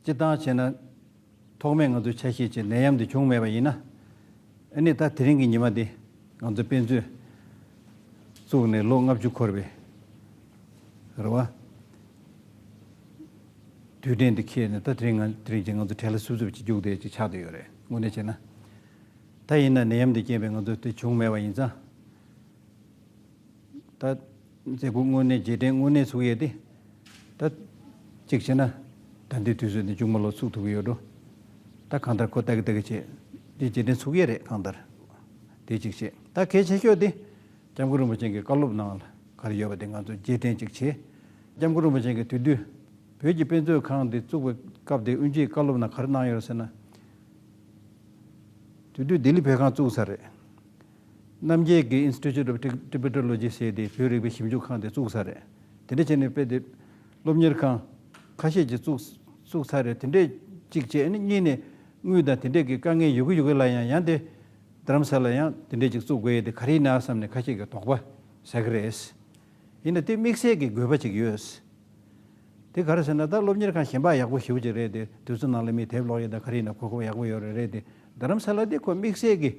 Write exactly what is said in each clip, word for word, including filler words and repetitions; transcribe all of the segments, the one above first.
སྤྱིར་བཏང་བྱས་ན། ཐོག་མེད་ང་ཚོའི་ཆ་ཤས་ཀྱི་ནད་ཡམས་འདི་བྱུང་མེད་པ་ཡིན་ན། ཨ་ནི་ད་དེ་རིང་གི་ཉི་མ་འདི་ང་ཚོ་དཔེ་མཛོད་བཙུགས་ནས་ལོ་ལྔ་བཅུ་འཁོར་བའི་རེད་བ། དུས་དྲན་འདི་འཁེལ་ནས་ད་དེ་རིང་ང་དེ་རིང་ཅིག་ང་ཚོ་གྲལ་ལ་སུབ་སུབ་ཅིག་རྒྱུགས་བསྡད་ཅིག་ཆགས་བསྡད་ཡོད་རེད། དངོས་གནས་བྱས་ན། ད་ཡིན་ན་ནད་ཡམས་འདི་རྐྱེན་པས་ང་ཚོ་དེ་བྱུང་མེད་པ་ཡིན་ཙང་། ད་མཛད་སྒོ་དངོས་གནས་རྗེས་དྲན་དངོས་གནས་ཚུགས་ཡས་དེ། ད་གཅིག་བྱས་ན། ད་ལྟའི་དུས་ཚོད་འདི་མཇུག་མ་ལོ་ཚུགས་ཐུབ་ཀྱི་ཡོད་འགྲོ། ད་གང་ལྟར་ཁོ་ལྟ་གི་ལྟ་གི་བྱས། འདི་རྗེས་དྲན་ཚུགས་ཡས་རེད་གང་ལྟར། དེ་གཅིག་བྱས། ད་གལ་ཆེ་ཤོས་དེ། སྐྱབས་མགོན་རིན་པོ་ཆེ་གི་བཀའ་སློབ་ནང་ལ་ག་རེ་ཡོད་པ་དེ་ང་ཚོ་རྗེས་དྲན་གཅིག་བྱས། སྐྱབས་མགོན་རིན་པོ་ཆེ་གི་དེ་དུས། བོད་ཀྱི་དཔེ་མཛོད་ཁང་འདི་བཙུགས་པའི་སྐབས་དེ་དབུ་འབྱེད་བཀའ་སློབ་ནང་ག་རེ་གནང་ཡོད་ཟེར་ན། དེ་དུས་ལྡི་ལི་བོད་ཁང་བཙུགས་ཚར་རེད། རྣམ་རྒྱལ་གྱི་Institute of Tibetology ཟེར་དེ་བོད་རིག་པའི་ཞིབ་འཇུག་ཁང་དེ་བཙུགས་ཚར་རེད། དེ་འདྲ་བྱས་ནས་དཔེ་དེ་སློབ་གཉེར་ཁང་ཁ་ཤས་ཀྱིས་བཙུགས་བཙུགས་ཚར་རེད། དེ་འདྲས་གཅིག་བྱས་ནས་གཉིས་ནས་དངུལ་དང་དེ་འདྲས་ཀྱི་དཀའ་ངལ་ཡོད་གི་ཡོད་གི་ལ་ཡང་ཡང་དེ་རྡ་རམ་ས་ལ་ཡང་དེ་འདྲས་ཅིག་བཙུགས་དགོས་ཡས་དེ་ག་རེ་ཡིན་ན་བསམ་ནས་ཁ་ཤས་ཀྱིས་དོགས་པ་ཟ་གི་རེད། ཡིན་ན་དེ་དམིགས་བསལ་གྱི་དགོས་པ་ཅིག་ཡོད། དེ་ག་རེ་ཟེར་ན་ད་སློབ་གཉེར་ཁང་གཞན་པ་ཡག་པོ་ཞེ་པོ་ཅིག་རེད་དེ། དུས་ཚོད་ནང་ལ་མི་དེབ་ཀློག་ཡས་དང་ག་རེ་ཡིན་ན་གོ་སྐབས་ཡག་པོ་ཡོད་རེད་རེད་དེ། རྡ་རམ་ས་ལ་དེ་ཁོ་དམིགས་བསལ་གྱི་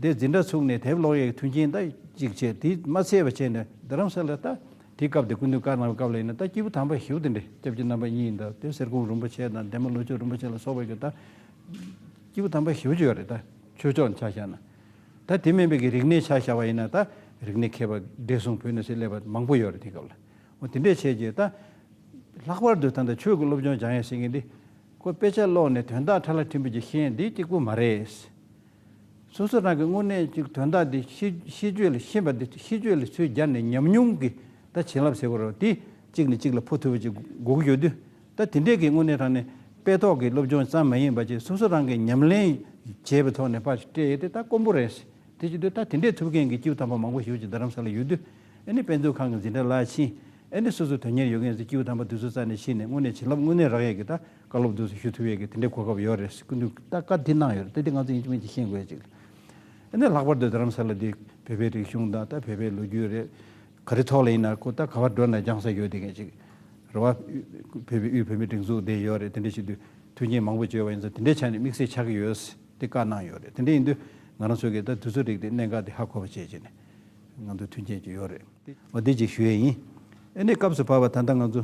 དེ་འཛིན་གྲྭ་ཚུགས་ནས་དེབ་ཀློག་ཡས་ཀྱི་མཐུན་རྐྱེན་ད་ཅིག་བྱས། དེ་མ་ཚད་པ་བྱས་ནས་རྡ་རམ་ས་ལ་ད་དེ་སྐབས་དེ་སྐུ་མདུན་བཀའ་གནང་བའི་སྐབས་ལ་ཡིན་ན་ད་སྐྱེས་བུ་དམ་པ་ཞེ་པོ་དེ་འདྲ་སྐྱབས་རྗེ་རྣམ་པ་གཉིས་དང་དེ་གསེར་ཀོང་རིན་པོ་ཆེ་དང་འདན་མ་ལོ་ཆུང་རིན་པོ་ཆེ་ལ་སོགས་པ་གི་ད་སྐྱེས་བུ་དམ་པ་ཞེ་པོ་ཅིག་ཡོད་རེད། ད་ཆོས་ཕྱོགས་ནས་ཆ་བཞག་ན། ད་དེ་མིན་པའི་གི་རིག་གནས་ཆ་བཞག་པ་ཡིན་ན་ད་རིག་གནས་མཁས་པ་བགྲེས་སོང་བོད་ནས་སླེབས་པ་མང་པོ་ཡོད་རེད་དེ་སྐབས་ལ། འོ་དེ་འདྲས་བྱས་རྗེས་ད་ལྷག་པར་དུ་ད་ལྟ་ཆོས་ཀྱི་སློབ་སྦྱོང་སྦྱང་ཡས་ཟེར་མཁན་འདི་ཁོ་དཔེ་ཆ་ཀློག་ནས་དོན་དག་ཕྲ་ལ་ཕྲན་བུ་ཅིག་ཤེས་ཡས་འདི་གཅིག་པུ་མ་རེད། སོ་སོ་རང་གི་དངོས་གནས་ཅིག་དོན་དག་འདི་ཤེས་ཤེས་རྒྱུ་ལ་ཤེས་པ་འདི་ཤེས་རྒྱུ་ལ་ཚུར་སྦྱར་ནས་ཉམས་མྱོང་གི་ད་བྱིན་རླབས་ཟེར་དགོས་རེད་བ། འདི་གཅིག་ནས་གཅིག་ལ་འཕོ་ཐུབ་པ་ཅིག་དགོས་ཀྱི་ཡོད་དུས། ད་དེ་འདྲས་ཀྱི་དངོས་གནས་དྲང་གནས་དཔེ་ཐོག་གི་སློབ་སྦྱོང་ཙམ་མ་ཡིན་པ་ཅིག་སོ་སོ་རང་གིས་ཉམས་ལེན་བྱས་པའི་ཐོག་ནས་ཕར་སྤྲད་ཡས་དེ་ད་དཀོན་པོ་རེད། དེ་བྱེད་དུས་ད་དེ་འདྲས་ཐུབ་མཁན་གྱི་སྐྱེས་བུ་དམ་པ་མང་པོ་ཞེ་པོ་ཅིག་རྡ་རམ་ས་ལ་ཡོད་དུས། ཨ་ནི་དཔེ་མཛོད་ཁང་གི་འཛིན་གྲྭ་ལ་ཕྱིན། ཨ་ནི་སོ་སོ་དོན་གཉེར་ཡོད་མཁན་ཚོ་སྐྱེས་བུ་དམ་པ་དེ་ཚོའི་རྩ་ནས་ཕྱིན་ནས་དངོས་གནས་བྱིན་རླབས་དངོས་གནས་རག་ཡས་ཀྱི་ད་བཀའ་སློབ་དེ་ཚོ་ཞུ་ཐུབ་ཡས་ཀྱི་དེ་འདྲའི་གོ་སྐབས་ཡོད་རེད། སྐུ་མདུན་ད་བཀའ་དེ་གནང་ཡོད་རེད། ད་དེ་ང་ཚོ་ཡིན་གཅིག་མིན་གཅིག་ཤེས་དགོས་ཡས་ཅིག་རེད། ཨ་ནི་ལྷག་པར་དུ་རྡ་རམ་ས་ལ་འདི་བོད་པའི་རིག་གཞུང་དང་ད་བོད་པའི་ལོ་རྒྱུས་རེད། ག་རེ་ཐོག་ལ་ཡིན་ན་ཁོ་ད་ག་བར་འགྲོ་ན་སྦྱང་ས་ཡོད་དེ་གས་ཅིག་རེད་བ། བོད་པའི་དབུས་བོད་མིའི་སྒྲིག་འཛུགས་དེ་ཡོད་རེད། དེ་འདྲ་བྱེད་དུས་མཐུན་རྐྱེན་མང་པོ་བྱོས་པ་ཡིན་ཙང་དེ་འདྲའི་ཆ་ནས་དམིགས་བསལ་ཆགས་ཀྱི་ཡོད། དེ་བཀའ་གནང་ཡོད་རེད། དེ་འདྲ་ཡིན་དུས་ང་རང་ཚོ་གིས་ད་དུས་ཚོད་རིག་དེ་གནད་འགག་དེ་ཧ་གོ་བ་བྱས་བྱས་ནས་ང་ཚོ་མཐུན་རྐྱེན་ཅིག་ཡོད་རེད། འོ་དེ་ཅིག་ཞུ་ཡས་ཡིན། ཨ་ནི་སྐབས་སུ་བབས་པ་ད་ལྟ་ང་ཚོ་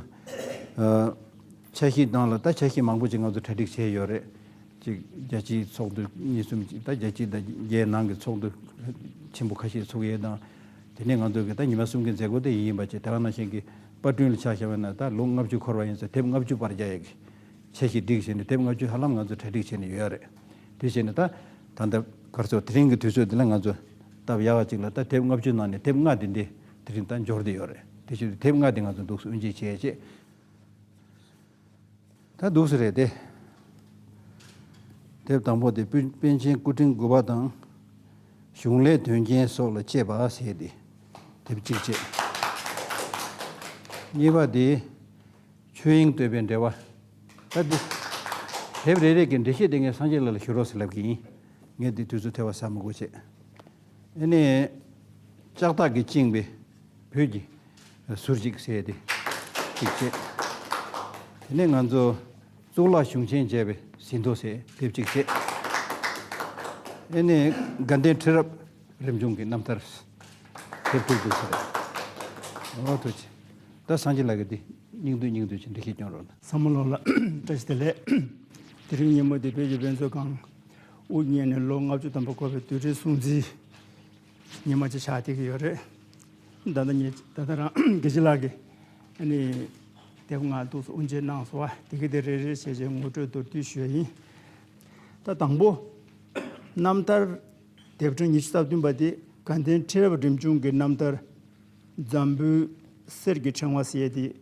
ཨ་འཆར་གཞི་སྟེང་ལ་ད་འཆར་གཞི་མང་པོ་ཅིག་ང་ཚོ་གྲ་སྒྲིག་བྱས་ཡོད་རེད། ཅིག་རྒྱལ་སྤྱིའི་ཚོགས་འདུ་གཉིས་གསུམ་ཅིག་ད་རྒྱལ་སྤྱི་དང་རྒྱལ་ནང་གི་ཚོགས་འདུ་ཆེན་པོ་ཁ་ཤས་ཚུགས་ཡས་དང་། དེ་ནས་ང་ཚོ་གི་ད་ཉི་མ་གསུམ་གྱི་མཛད་སྒོ་དེ་ཡིན་ཡིན་པ་བྱས། དེ་ག་ནང་བཞིན་གྱི་པར་སྐྲུན་ལ་ཆ་བཞག་པ་ན་ད་ལོ་ལྔ་བཅུ་འཁོར་བ་ཡིན་ཙང་དེབ་ལྔ་བཅུ་པར་རྒྱག་ཡས་ཀྱི་འཆར་གཞི་སྒྲིག་བྱས་ནས་དེབ་ལྔ་བཅུ་ཧ་ལམ་ང་ཚོ་གྲ་སྒྲིག་བྱས་ནས་ཡོད་རེད། དེ་བྱས་ནས་ད་ད་ལྟ་གར་སོ་དེ་རིང་གི་དུས་ཚོད་འདི་ལ་ང་ཚོ་སྟབས་ཡག་པ་ཅིག་ལ་ད་དེབ་ལྔ་བཅུ་ནང་ནས་དེབ་ལྔ་དེ་འདི་དེ་རིང་ད་འབྱོར་བསྡད་ཡོད་རེད། དེ་བཞིན་དེབ་ལྔ་དེ་ང་ཚོ་འདུག་སེ་དབུ་འབྱེད་བྱས་རྗེས། ད་འདུག་སེ་རེད་དེ། དེབ་དང་པོ་དེ་པཎ་པཎ་ཆེན་སྐུ་ཕྲེང་དགུ་པ་དང་། གཞུང་ལས་དོན་རྐྱེན་སོགས་ལ་དཔྱད་པ་ཟེར་ཏེ། དེབ་གཅིག་བྱས། གཉིས་པ་དེ། ཆོས་དབྱིངས་བསྟོད་པའི་འགྲེལ་པ། ད་འདི། དེབ་རེ་རེ་གི་འགྲེལ་བཤད་དེ་ངས་སངས་རྒྱས་ལགས་ལ་ཞུ་རོགས་ཟེར་ལབ་ཀྱི་ཡིན། ངས་འདི་དུས་ཚོད་ཐེ་བ་ཟ་མི་དགོས་བྱས། ཨ་ནི། ལྕགས་སྟག་གིས་བཅིངས་པའི་བོད་ཀྱི་ཟུར་གཅིག་ཟེར་ཏེ་གཅིག་བྱས། དེ་ནས་ང་ཚོ་གཙུག་ལག་གཞུང་ཆེན་མཇལ་བའི་ཟིན་ཐོ་ཟེར་དེབ་གཅིག་བྱས། ཨ་ནི་དགའ་ལྡན་ཁྲི་རབས་རིམ་བྱུང་གི་རྣམ་ཐར་དེབ་དྲུག་འདུག་ཟེར། འོ་ཐུགས་རྗེ་ཆེ། ད་སངས་རྒྱས་ལགས་ཀྱིས་འདི་སྙིང་བསྡུས་སྙིང་བསྡུས་ཀྱི་འགྲེལ་བཤད་སྐྱོན་རོགས་གནང་། ཚང་མ་ལོག་ལ་བཀྲ་ཤིས་བདེ་ལེགས། དེ་རིང་ཉིན་མོ་འདི་བོད་ཀྱི་དཔེ་མཛོད་ཁང་དབུ་བརྙེས་ནས་ལོ་ལྔ་བཅུ་ཐམ་པ་འཁོར་བའི་དུས་དྲན་སྲུང་བརྩིའི་ཉི་མ་ཅིག་ཆགས་བསྡད་ཀྱི་ཡོད་རེད། ད་ལྟ་ངས་ད་ལྟ་རང་དགེ་བཤེས་ལགས་ཀྱིས་ཨ་ནི་དེབ་ལྔ་འདུག་སེ་དབུ་འབྱེད་གནང་སོང་བ། དེ་གི་དེ་རེ་རེ་བྱས་བྱས་ངོ་སྤྲོད་མདོར་བསྡུས་ཞུ་ཡ་ཡིན། ད་དང་པོ། རྣམ་ཐར་དེབ་ཕྲེང་ཉི་ཤུ་རྩ་བདུན་པ་དེ་ དགའ་ལྡན་ཁྲི་རབས་རིམ་བྱུང་གི་རྣམ་ཐར། འཛམ་བུའི་གསེར་གྱི་ཕྲེང་བ་ཟེར་ཡས་དེ་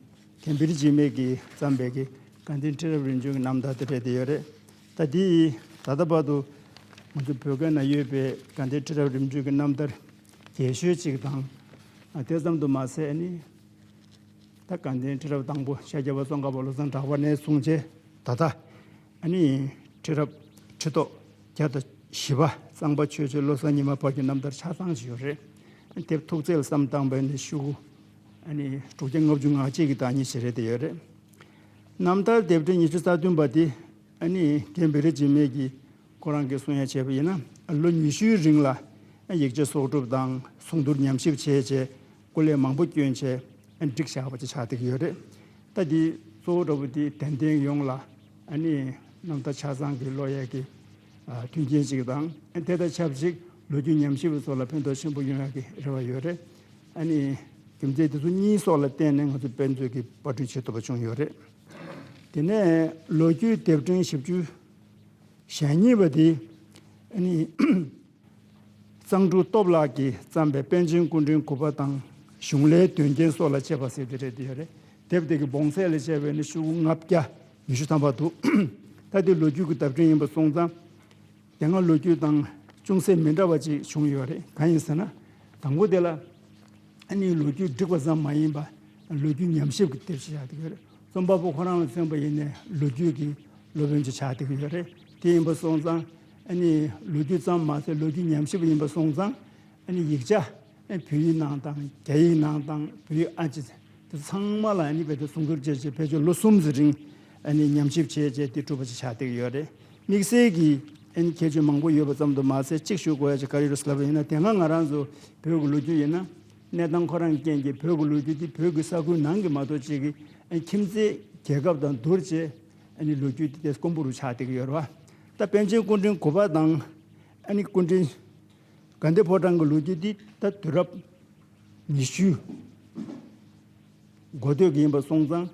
དེམ་བིར་འཇིགས་མེད་ཀྱིས་བརྩམས་པའི་གི་དགའ་ལྡན་ཁྲི་རབས་རིམ་བྱུང་གི་རྣམ་ཐར་དེ་རེད་དེ་ཡོད་རེད། ད་དེ་ད་ལྟ་བར་དུ་ང་ཚོ་བོད་སྐད་ནང་ཡོད་པའི་དགའ་ལྡན་ཁྲི་རབས་རིམ་བྱུང་གི་རྣམ་ཐར་རྒྱས་ཤོས་ཅིག་དང་། དེ་ཙམ་དུ་མ་ཟད་ཨ་ནི་ད་དགའ་ལྡན་ཁྲི་རབས་དང་པོ་ཤཱཀྱ་པ་ཙོང་ཁ་པ་བློ་བཟང་གྲགས་པ་ནས་བཟུང་བྱས་ད་ལྟ། ཨ་ནི་ཁྲི་རབས་ཁྲི་ཐོག་བརྒྱ་དང་བཞི་པ་གཙང་པ་ཆོས་རྗེ་བློ་བཟང་ཉི་མ་བར་གྱི་རྣམ་ཐར་ཆ་ཚང་ཞིག་ཡོད་རེད། དེབ་ཐུགས་བརྩེ་ལ་བསམ་བཏང་བས་ནི་ཤོག་གུ་ཨ་ནི་དྲུག་བརྒྱ་ལྔ་བཅུ་ང་གཅིག་གི་བདག་ཉིད་ཞིག་རེད་དེ་ཡོད་རེད། རྣམ་ཐར་དེབ་ཕྲེང་ཉི་ཤུ་རྩ་བདུན་པ་དེ་ཨ་ནི་དེམ་བིར་འཇིགས་མེད་ཀྱིས་ཁོ་རང་གིས་གསུང་ཡ་བྱས་པ་ཡིན་ན་ལོ་ཉི་ཤུའི་རིང་ལ་ཡིག་ཆ་གསོག་སྒྲུབ་དང་གསུང་བསྡུར་ཉམས་ཞིབ་བྱས་བྱས་སྐུ་ལས་མང་པོ་བསྐྱོན་བྱས་བསྒྲིགས་བཞག་པ་ཅིག་ཆགས་བསྡད་ཀྱི་ཡོད་རེད། ད་འདི་གཙོ་བོ་འདྲ་པོ་དེ་དད་ལྡན་ཡོངས་ལ་ཨ་ནི་རྣམ་ཐར་ཆ་ཚང་གི་ཀློག་ཡས་ཀྱི་མཐུན་རྐྱེན་ཅིག་དང་དེ་དང་ཆབས་ཅིག་ལོ་རྒྱུས་ཉམས་ཞིབ་པ་ཚོ་ལ་ཕན་ཐོགས་ཆེན་པོ་ཡོང་ཡ་གི་རེ་བ་ཡོད་རེད། ཨ་ནི་རྒྱུ་མཚན་དེ་ཚོ་གཉིས་སོགས་ལ་བརྟེན་ནས་ང་ཚོ་དཔེ་མཛོད་ཀྱི་པར་སྐྲུན་བྱེད་ཐུབ་པ་བྱུང་ཡོད་རེད། དེ་ནས་ལོ་རྒྱུས་དེབ་ཕྲེང་བཞི་བཅུ་ཞེ་གཉིས་པ་དེ་ཨ་ནི་གཙང་ཕྲུག་སྟོབས་ལགས་ཀྱིས་བརྩམས་པའི་པཎ་ཆེན་སྐུ་ཕྲེང་དགུ་པ་དང་གཞུང་ལས་དོན་རྐྱེན་སོགས་ལ་དཔྱད་པ་ཟེར་དེ་རེད་དེ་ཡོད་རེད། དེབ་དེ་གི་བོངས་ཚད་ལ་བྱས་པས་ནི་ཤོག་གུ་ལྔ་བརྒྱ་ཉི་ཤུ་ཐམ་པ་འདུག་ད་དེ་ལོ་རྒྱུས་ཀྱི་བརྡ་སྐྲུན་ཡིན་པ་སོང་ཙང་། དེ་སྔ་ལོ་རྒྱུས་དང་ཅུང་ཟད་མི་འདྲ་བ་ཅིག་བྱུང་ཡོད་རེད། གང་ཡིན་ཟེར་ན། དང་པོ་དེ་ལ་ཨ་ནི་ལོ་རྒྱུས་བསྒྲིགས་པ་ཙམ་མ་ཡིན་པ་ལོ་རྒྱུས་ཉམས་ཞིབ་ཀྱི་དེབ་ཅིག་ཆགས་བསྡད་ཀྱི་ཡོད་རེད། རྩོམ་པ་པོ་ཁོ་རང་ལ་མཚོན་པ་ཡིན་ནའི་ལོ་རྒྱུས་ཀྱི་སློབ་དཔོན་ཅིག་ཆགས་བསྡད་ཀྱི་ཡོད་རེད། དེ་ཡིན་པ་སོང་ཙང་ཨ་ནི་ལོ་རྒྱུས་ཙམ་མ་ཟད་ལོ་རྒྱུས་ཉམས་ཞིབ་ཡིན་པ་སོང་ཙང་ཨ་ནི་ཡིག་ཆ་ཨ་བོད་ཡིག་ནང་དང་རྒྱ་ཡིག་ནང་དང་བོད་ཡིག་ཨ་ཅེ་དེ་ཚང་མ་ལ་ཨ་ནི་བོད་དུ་གསུང་བསྒྱུར་བྱས་བྱས་ཕལ་ཆེར་ལོ་གསུམ་ཙམ་རིང་ཨ་ནི་ཉམས་ཞིབ་བྱས་བྱས་དེ་གྲུབ་པ་ཅིག་ཆགས་བསྡད་ཀྱི་ཡོད་རེད། དམིགས་བསལ་གྱི་ཨ་ནི་ཁྱད་ཆོས་མང་པོ་ཡོད་པ་ཙམ་དུ་མ་ཟད་གཅིག་ཞུ་དགོས་ཡ་ཅིག་ག་རེ་ཡོད་རེད་ཟེར་ལབ་པ་ཡིན་ན་དེ་སྔ་ང་རང་ཚོ་བོད་ཀྱི་ལོ་རྒྱུས་ཡིན་ན་གནས་སྟངས་ཁོ་རང་གི་རྐྱེན་གྱིས་བོད་ཀྱི་ལོ་རྒྱུས་དེ་བོད་ཀྱི་ས་ཁུལ་ནང་གི་མ་གཏོགས་ཅིག་གི་ཨ་ནི་ཁྱིམ་མཚེས་རྒྱལ་ཁབ་དང་བསྡུར་བྱས་ཨ་ནི་ལོ་རྒྱུས་དེ་དེ་དཀོན་པོ་རུ་ཆགས་བསྡད་ཀྱི་ཡོད་རེད་བ། ད་པཎ་ཆེན་སྐུ་ཕྲེང་དགུ་པ་དང་ཨ་ནི་སྐུ་ཕྲེང་དགའ་ལྡན་ཕོ་བྲང་གི་ལོ་རྒྱུས་འདི་ད་དུས་རབས་ཉི་ཤུ་འགོ་སྟོད་ཀྱི་ཡིན་པ་སོང་ཙང་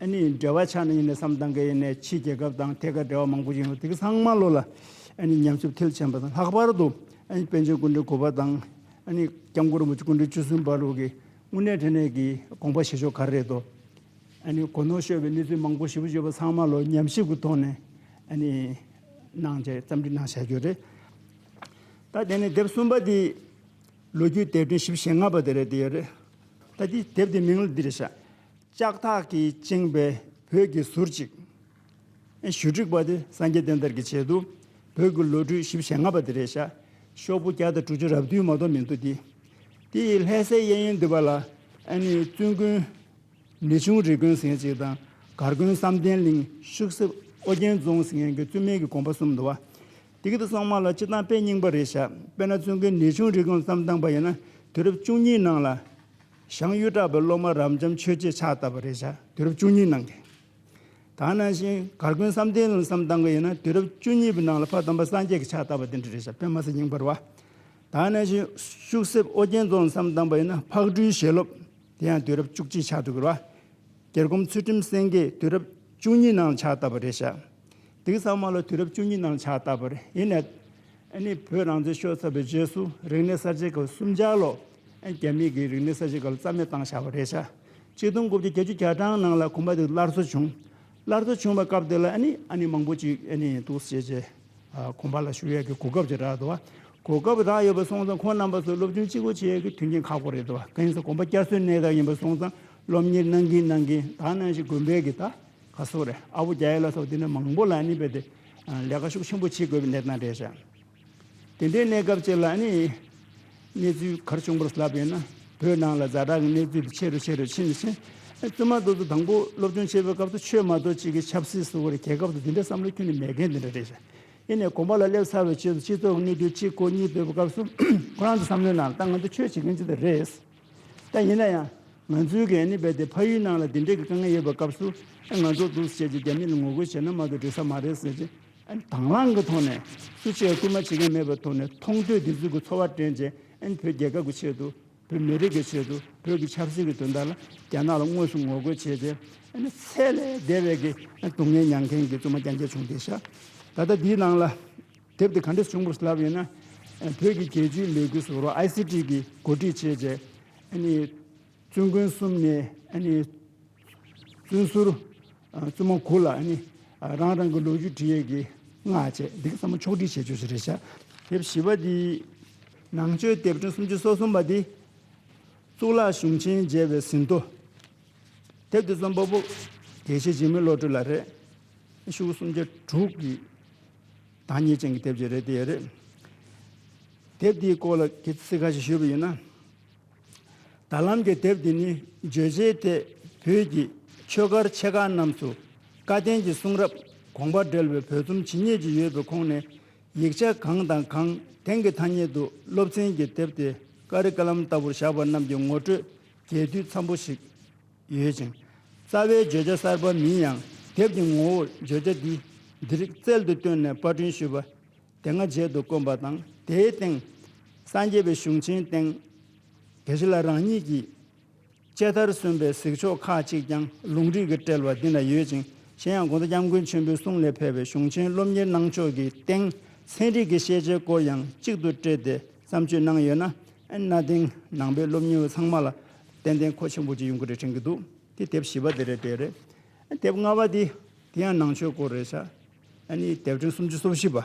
ཨ་ནི་འབྲེལ་བ་ཆགས་ནས་ཡིན་ནའི་བསམ་སྟངས་ཀྱི་ཡིན་ནའི་ཕྱིའི་རྒྱལ་ཁབ་དང་ཐད་ཀར་འབྲེལ་བ་མང་པོ་ཡིན་པ་དེ་ག་ཚང་མ་ལོ་ལ་ཨ་ནི་ཉམས་ཞིབ་མཐིལ་ཕྱིན་པ་དང་ལྷག་པར་དུ་ཨ་ནི་པཎ་ཆེན་སྐུ་ཕྲེང་དགུ་པ་དང་ཨ་ནི་སྐྱབས་མགོན་རིན་པོ་ཆེ་སྐུ་ཕྲེང་བཅུ་གསུམ་པ་ལོ་གི་དངོས་གནས་དྲང་གནས་ཀྱི་དགོངས་པ་བཞེས་ཕྱོགས་ག་རེ་རེད་དོ། ཨ་ནི་གོ་ནོར་ཤོར་བའི་གནས་ཚུལ་མང་པོ་ཞེ་པོ་ཅིག་ཡོད་པ་ཚང་མ་ལོ་ཉམས་ཞིབ་ཀྱི་ཐོག་ནས་ཨ་ནི་གནང་བྱས་རྩོམ་སྒྲིག་གནང་བཞག་རྒྱུ་རེད། ད་དེ་ནས་དེབ་གསུམ་པ་དེ་ལོ་རྒྱུས་དེབ་ཕྲེང་བཞི་བཅུ་ཞེ་ལྔ་པ་དེ་རེད་དེ་ཡོད་རེད། ད་དེ་དེབ་དེ་མིང་ལ་འདི་རེད་ཤག་ལྕགས་ཐག་གིས་བཅིངས་པའི་བོད་ཀྱི་ཟུར་གཅིག་ཞུ་སྒྲིག་པ་དེ་སངས་རྒྱས་བསྟན་དར་གྱི་ཆེད་དུ་བོད་ཀྱི་ལོ་རྒྱུས་བཞི་བཅུ་ཞེ་ལྔ་པ་དེ་རེད་ཤག་ཤོག་བུ་བརྒྱ་དང་དྲུག་ཅུ་རེ་བདུན་མ་གཏོགས་མི་འདུག་དེ། དེ་ཡི་ལྷ་སའི་གཡས་གཡོན་འདི་པ་ལ་ཨ་ནི་བཙུན་དགོན་ནེའུ་ཆུང་རི་དགོན་ཟེར་མཁན་ཅིག་དང་སྒར་དགོན་བསམ་གཏན་གླིང་ཤུག་གསེབ་ཨོ་རྒྱན་རྫོང་ཟེར་མཁན་གྱི་བཙུན་མའི་གི་དགོན་པ་གསུམ་འདུག་བ། དེ་གི་དེ་ཚང་མ་ལ་སྤྱིར་བཏང་དཔེ་རྙིང་པ་རེད་ཤག་དཔེར་ན་བཙུན་དགོན་ནེའུ་ཆུང་རི་དགོན་བསམ་བཏང་པ་ཡིན་ན་དུས་རབས་བཅུ་གཉིས་ནང་ལ་ཞང་གཡུ་བྲག་པའི་སློབ་མ་རབ་འབྱམས་ཆོས་རྗེས་ཕྱག་བཏབ་པ་རེད་ཤག་དུས་རབས་བཅུ་གཉིས་ནང་གི། ད་ནང་བཞིན་སྒར་དགོན་བསམ་གཏན་གླིང་བསམ་བཏང་གི་ཡིན་ན་དུས་རབས་བཅུ་གཉིས་པའི་ནང་ལ་ཕ་དམ་པ་སངས་རྒྱས་ཀྱིས་ཕྱག་བཏབ་པ་དེ་འདྲ་རེད་ཤག་དཔེ་མ་སྲིད་རྙིང་པ་རེད་བ། ད་ནང་བཞིན་ཤུག་གསེབ་ཨོ་རྒྱན་རྫོང་བསམ་བཏང་པ་ཡིན་ན་ཕག་གྲུའི་ཞལ་སློབ་དེ་ཡང་དུས་རབས་བཅུ་གཅིག་ཆགས་འདུག་གི་རེད་བ། རྒྱལ་སྒོམ་ཚུལ་ཁྲིམས་སེང་གེས་དུས་རབས་བཅུ་གཉིས་ནང་ལ་ཕྱག་བཏབ་པ་རེད་ཤག་དེ་གི་ཚང་མ་ལ་དུས་རབས་བཅུ་གཉིས་ནང་ལ་ཕྱག་བཏབ་པ་རེད། ཡིན་ནའི་ཨ་ནི་བོད་རང་བཙན་ཤོར་ཚར་བའི་རྗེས་སུ་རིག་གནས་གསར་བརྗེ་སྐབས་སུམ་ཆ་ལོ་ཨ་རྒྱ་མི་གིས་རིག་གནས་གསར་བརྗེ་སྐབས་ལ་རྩ་མེད་བཏང་བཞག་པ་རེད་ཤག་ཆིག་སྟོང་དགུ་བརྒྱ་བརྒྱད་ཅུ་གྱ་གྲངས་ནང་ལ་གོམ་པ་དེ་སླར་གསོ་བྱུང་། སླར་གསོ་བྱུང་བའི་སྐབས་དེ་ལ་ཨ་ནི་ཨ་ནི་མང་པོ་ཅིག་ཨ་ནི་འདུག་སེ་བྱས་རྗེས་ཨ་གོམ་པ་ལ་ཞུགས་ཡས་ཀྱི་གོ་སྐབས་ཅིག་རག་འདུག་བ། གོ་སྐབས་རག་ཡོད་པ་སོང་ཙང་ཁོང་རྣམ་པ་ཚོ་སློབ་སྦྱོང་གཅིག་པོ་བྱེད་ཡས་ཀྱི་མཐུན་རྐྱེན་ཁག་པོ་རེད་འདུག་བ། གང་ཡིན་ཟེར་གོམ་པ་བསྐྱར་གསོའི་གནས་སྟངས་ཡིན་པ་སོང་ཙང་སློབ་གཉེར་གནང་གིན་གནང་གིན་ད་ནང་བཞིན་དགོན་པའི་གི་ད། ག་སོགས་རེད། ཨ་བོ་རྒྱ་ཡེ་ལ་སོགས་དེ་འདྲ་མང་པོ་ལ་ཨ་ནི་རྦད་དེ་ལས་ཀ་ཤུགས་ཆེན་པོ་བྱེད་དགོས་པའི་གནས་སྟངས་རེད་ཤག་དེ་འདྲའི་གནས་སྐབས་ཅིག་ལ་ཨ་ནི་གནས་ཚུལ་ག་རེ་བྱུང་བ་རེད་ལབ་ཡོད་ན་བོད་ནང་ལ་ཛ་དྲག་གི་གནས་ཚུལ་དེ་ཆེ་རུ་ཆེ་རུ་ཕྱིན་ནས་ཕྱིན། བཙུན་མ་དེ་ཚོ་དང་པོ་སློབ་སྦྱོང་བྱེད་པའི་སྐབས་སུ་ཆོས་མ་གཏོགས་གཅིག་གི་ཆབ་སྲིད་སོགས་ཀྱི་རྒྱལ་ཁབ་དང་དེ་འདྲའི་བསམ་བློ་ཁྱོན་ནས་མེད་མཁན་དེ་འདྲ་རེད་ཤག་ཡིན་ནའི་དགོན་པ་ལ་སླེབས་ཚར་བའི་རྗེས་སུ་སྤྱི་ཚོགས་ཀྱི་གནས་ཚུལ་གཅིག་གོ་གཉིས་ཐོས་པའི་སྐབས་སུ་ཁོ་རང་ཚོ་བསམ་བློའི་ནང་ད་ང་ཚོ་ཆོས་བྱེད་མཁན་ཅིག་ད་རེད། ད་ཡིན་ན་ཡང་ང་ཚོའི་གི་ཨ་ནི་རྦད་དེ་ཕ་ཡུལ་ནང་ལ་དེ་འདྲའི་གི་དཀའ་ངལ་ཡོད་པའི་སྐབས་སུ་ཨ་ང་ཚོ་འདུག་སེ་བྱས་རྗེས་རྒྱ་མི་ལ་ངོ་རྒོལ་བྱས་ན་མ་གཏོགས་འགྲིག་ས་མ་རེད་ཟེར་རྗེས་ཨ་ནི་དང་བླངས་ཀྱི་ཐོག་ནས་སུ་གཅིག་སྐུལ་མ་བྱེད་མཁན་མེད་པའི་ཐོག་ནས་མཐོང་ཐོས་དེ་ཚོའི་གི་འཚོ་བ་སྐྲུན་བྱས་ཨ་ནི་བོད་རྒྱལ་ཁབ་ཀྱི་ཆེད་དུ་བོད་མི་རིགས་ཀྱི་ཆེད་དུ་བོད་ཀྱི་ཆབ་སྲིད་ཀྱི་དོན་དག་ལ་རྒྱ་ནག་ལ་དངོས་སུ་ངོ་རྒོལ་བྱས་ཏེ་ཨ་ནི་ཚད་ལས་འདས་པའི་གི་ཨ་ནི་སྡུག་བསྔལ་མྱངས་མཁན་གྱི་བཙུན་མ་རྐྱང་རྐྱང་བྱུང་བསྡད་ཤག་ད་ལྟ་འདིའི་ནང་ལ། དེབ་དེ་ག་འདྲས་བྱུང་བ་རེད་ལབ་ཡོད་ན། བོད་ཀྱི་རྒྱལ་སྤྱིའི་ལས་འགུལ་ཟེར་བ་ཨའི་སི་ཊི་གིས་གོ་སྒྲིག་བྱས་རྗེས། ཨ་ནི་བཙུན་དགོན་གསུམ་ནས་ཨ་ནི་བཙུན་ཟུར་བཙུན་མ་དགུ་ལ་ཨ་ནི་རང་རང་གི་ལོ་རྒྱུས་འབྲི་ཡས་ཀྱི་མངགས་བྱས། འདི་ག་ཚང་མ་ཕྱོགས་སྒྲིག་བྱས་ཆོག་ཞིག་རེད་ཤག་དེབ་བཞི་པ་འདི་ནང་ཆོས་དེབ་ཕྲེང་སུམ་ཅུ་སོ་གསུམ་པ་འདི། གཙུག་ལག་གཞུང་ཆེན་མཇལ་བའི་ཟིན་ཐོ། དེབ་འདི་རྩོམ་པ་པོ་དགེ་བཤེས་འཇིགས་མེད་བློ་གྲོས་ལགས་རེད། ཤོག་གུ་སུམ་བརྒྱ་དྲུག་གི་བདག་ཉིད་ཅན་གྱི་དེབ་ཅིག་རེད། དེ་ཡོད་རེད། དེབ་འདིའི་སྐོར་ལ་གི་ཚིག་ཁ་ཞིག་ཞུས་པ་ཡིན་ན། ད་ལམ་གྱི་དེབ་འདི་ནི་བརྗོད་བྱའི་ཐད་བོད་ཀྱི་ཆོས་སྒར་ཆེ་ཁག་རྣམས་སུ་བཀའ་བསྟན་གྱི་གསུང་རབ་དགོངས་པ་འགྲེལ་བའི་བོད་རྩོམ་ཇི་སྙེད་ཅིག་ཡོད་པའི་ཁོངས་ནས། ཡིག་ཆ་གང་དང་གང་དེང་གི་ཐ་སྙད་དུ་སློབ་ཚན་གྱི་དེབ་སྟེ་ཀ་རི་ཀ་ལམ་ལྟ་བུར་བཞག་པ་རྣམས་ཀྱི་ངོ་སྤྲོད་རྒྱས་བསྡུས་འཚམ་པོ་ཞིག་ཡོད་ཅིང་། རྩ་བའི་བརྗོད་བྱ་གསར་པ་མིན་ཡང་། དེབ་ཀྱི་ངོ་བོར་བརྗོད་བྱ་འདི་འདི་རིགས་རྩལ་དུ་བཏོན་ནས་པར་སྐྲུན་ཞུས་པ་དེ་སྔ་མཇལ་དུ་དཀོན་པ་དང་། དེའི་སྟེང་སངས་རྒྱས་པའི་གཞུང་ཆེན་སྟེང་དགེ་བཤེས་ལགས་རང་ཉིད་ཀྱིས་དཔྱད་མཐར་སོན་པའི་གཟིགས་ཕྱོགས་ཁག་ཅིག་ཀྱང་ལུང་རིགས་ཀྱིས་སྤྲེལ་བ་འདི་ན་ཡོད་ཅིང་། གཞན་ཡང་དགོངས་དག་སྐྱབས་མགོན་ཆེན་པོའི་གསུང་ལས་ཕེབས་པའི་གཞུང་ཆེན་སློབ་གཉེར་གནང་ཕྱོགས་ཀྱི་སྟེང་ཚན་རིག་གི་ཤེས་བྱའི་སྐོར་ཡང་གཅིག་ཏུ་སྤྲེལ་ཏེ་བརྩམས་ཆོས་གནང་ཡོད་ན། གནའ་དེང་ནང་པའི་སློབ་གཉེར་བ་ཚང་མ་ལ་ཏན་ཏན་མཁོ་ཆེན་པོ་ཅིག་ཡོང་གི་རེད་དྲན་གྱི་འདུག་དེ་དེབ་བཞི་པ་དེ་རེད། དེ་རེད། དེབ་ལྔ་པ་དེ་དེ་ཡང་ནང་ཆོས་སྐོར་རེད་ཤག་ཨ་ནི་དེབ་ཕྲེང་སུམ་ཅུ་སོ་བཞི་པ།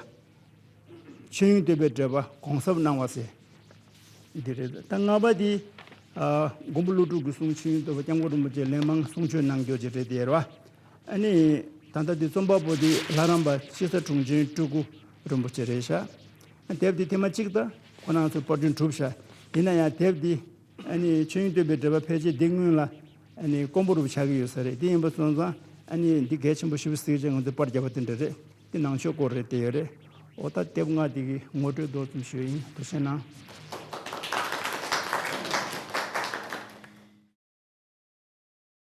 ཆོས་དབྱིངས་བསྟོད་པའི་འགྲེལ་པ་དགོངས་ཟབ་གནང་བ་ཟེར། འདི་རེད། ད་ལྔ་པ་འདི། ཨ། མགོན་པོ་ཀླུ་སྒྲུབ་ཀྱི་གསུང་ཆོས་དབྱིངས་བསྟོད་པ་སྐྱབས་མགོན་རིན་པོ་ཆེ་ལན་མང་གསུང་ཆོས་གནང་རྒྱུ་ཅིག་རེད། དེ་རེད་བ། ཨ་ནི་ད་ལྟ་འདི་རྩོམ་པ་པོ་འདི་ལྷ་རམས་པ་དཔྱིད་གསར་དྲུང་ཆེན་སྤྲུལ་སྐུ་རིན་པོ་ཆེ་རེད་ཤག་དེབ་འདི་ཐེངས་མ་གཅིག་ད་ཁོ་རང་ཚོས་པར་སྐྲུན་གྲུབ་ཤག་ཡིན་ན་ཡང་དེབ་འདི་ཨ་ནི་ཆོས་དབྱིངས་བསྟོད་པའི་འགྲེལ་པ་ཕལ་ཆེར་འདི་སྔོན་ལ་ཨ་ནི་དཀོན་པོ་རུ་ཆགས་ཀྱི་ཡོད་ས་རེད། དེ་ཡིན་པ་སོང་ཙང་ཨ་ནི་འདི་གལ་ཆེན་པོ་ཞེ་པོ་ཟེར་བྱས་ང་ཚོས་པར་བརྒྱབ་པ་དེ་འདྲ་རེད། དེ་ནང་ཆོས་སྐོར་རེད། དེ་ཡོད་རེད། འོ་ད་དེབ་ལྔ་དེ་གི་ངོ་སྤྲོད་མདོར་ཙམ་ཞུས་ཡིན། ཐུགས་རྗེ་གནང་།